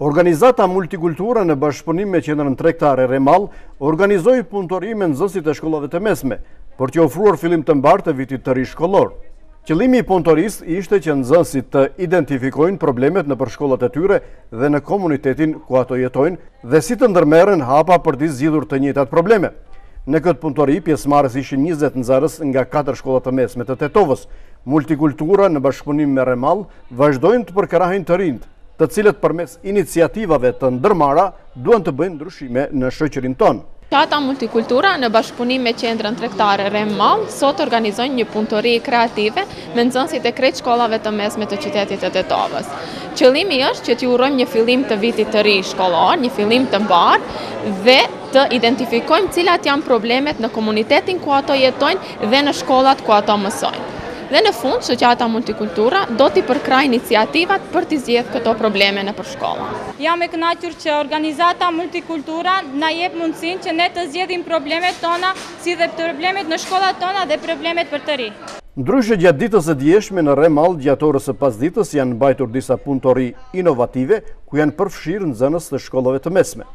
Organizata Multikultura në bashkëpunim me Qendrën Tregtare Remall organizoi punëtori me nxënësit e shkollave të mesme për t'i ofruar fillim të mbarë të vitit të ri shkollor. Qëllimi i punëtorisë ishte që nxënësit të identifikojnë problemet nëpër shkollat e tyre dhe në komunitetin ku ato jetojnë dhe si të ndërmerren hapa për t'i zgjidhur të njëjtat probleme. Në këtë punëtori pjesëmarrës ishin 20 nxënës nga katër shkolla të mesme të Tetovës. Multikultura në bashkëpunim me Remall vazhdojnë të përkrahin të rinjtë, të cilët përmes iniciativave të ndërmarra duan të bëjnë ndryshime në shoqërinë tonë. Shoqata Multikultura në bashkëpunim me Qendrën Tregtare Remall sot organizojnë një punëtori kreative me nxënësit e krejt shkollave të mesme të qytetit të Tetovës. Qëllimi është që t'ju urojmë një fillim të vitit të ri shkollor, një fillim të mbarë dhe të identifikojmë cilat janë problemet në komunitetin ku ato jetojnë dhe në shkollat ku ato mësojnë. Dhe në fund, Shoqata Multikultura do t'i përkrahë iniciativat për t'i zgjidhë këto probleme nëpër shkolla. Jam e kënaqur që organizata Multikultura na jep mundësinë që ne të zgjedhim problemet tona, si dhe problemet në shkollat tona dhe problemet për të ri. Ndryshe gjatë ditës së djeshme në Remall gjatë orës së pasditës janë mbajtur disa punëtori inovative ku janë përfshirë nxënës të shkollave të mesme.